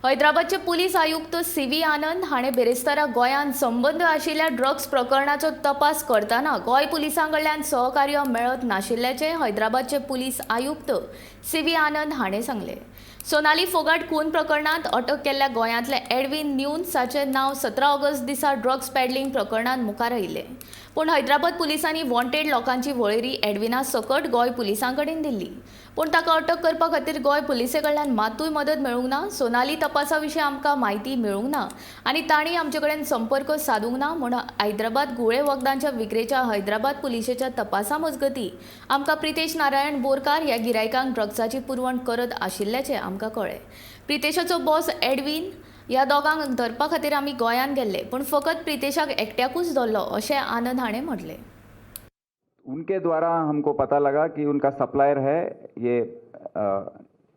हैदराबादचे police आयुक्त C V आनंद हाणें बिरेस्तारा गोंयांत संबंद आशिल्ल्या ड्रग्स प्रकरणाचो तपास करतना गोंय पुलिसां कडल्यान सहकार्य मेळत नाशिल्ल्याचें हैदराबादचे पुलीस आयुक्त सी व्ही आनंद हाणें सांगलें. सोनाली फोगाट खून प्रकरणांत अटक केल्ल्या गोंयांतले एडविन न्यून्साचें नांव 17 ऑगस्ट दिसा ड्रग्स पॅडलिंग प्रकरणांत मुखार आयिल्लें. पूण हैदराबाद पुलिसांनी वॉन्टेड लोकांची वळेरी एडविना सकट गोंय पुलिसां कडेन दिल्ली. पूण ताका अटक करपा खातीर गोंय पुलिसे कडल्यान मातूय मदत मेळूंक ना. सोनाली तपासा विशीं आमकां म्हायती मेळूंक ना आनी तांणी आमचे कडेन संपर्क सादूंक ना म्हूण हैदराबाद घुंवळे वखदांच्या विक्रेच्या हैदराबाद पुलिशेच्या तपासा मजगतीं आमकां प्रितेश नारायण बोरकार ह्या गिरायकांक ड्रग्साची पुरवण करत आशिल्ल्याचें आमकां कळ्ळें. प्रितेशाचो बॉस एडविन ह्या दोगांक धरपा खातीर आमी गोंयांत गेल्ले, पूण फकत प्रितेशाक एकट्याकूच धरलो अशें आनंद हाणें म्हटलें. उनके द्वारा हमको पता लगा कि उनका सप्लायर है ये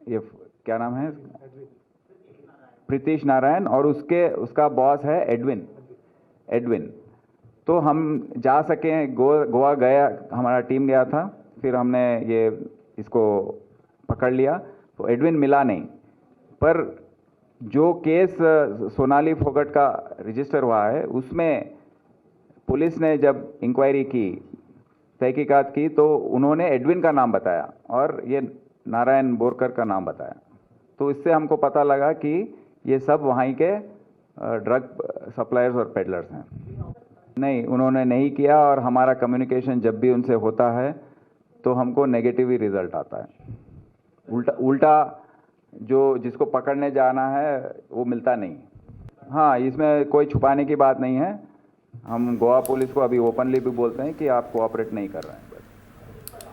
क्या नाम है, प्रीतिश नारायण, और उसके उसका बॉस है एडविन. एडविन तो हम जा सके, गोवा गया, हमारा टीम गया था. फिर हमने ये इसको पकड़ लिया तो एडविन मिला नहीं. पर जो केस सोनाली फोगट का रजिस्टर हुआ है, उसमें पुलिस ने जब इंक्वायरी की, तहकीकात की, तो उन्होंने एडविन का नाम बताया और ये नारायण बोरकर का नाम बताया. तो इससे हमको पता लगा कि ये सब वहीं के ड्रग सप्लायर्स और पेडलर्स हैं. नहीं, उन्होंने नहीं किया और हमारा कम्युनिकेशन जब भी उनसे होता है तो हमको नेगेटिव ही रिजल्ट आता है. उल्टा उल्टा जो जिसको पकड़ने जाना है वो मिलता नहीं. हाँ, इसमें कोई छुपाने की बात नहीं है. हम गोवा पुलिस को अभी ओपनली भी बोलते हैं कि आप कोऑपरेट नहीं कर रहे हैं.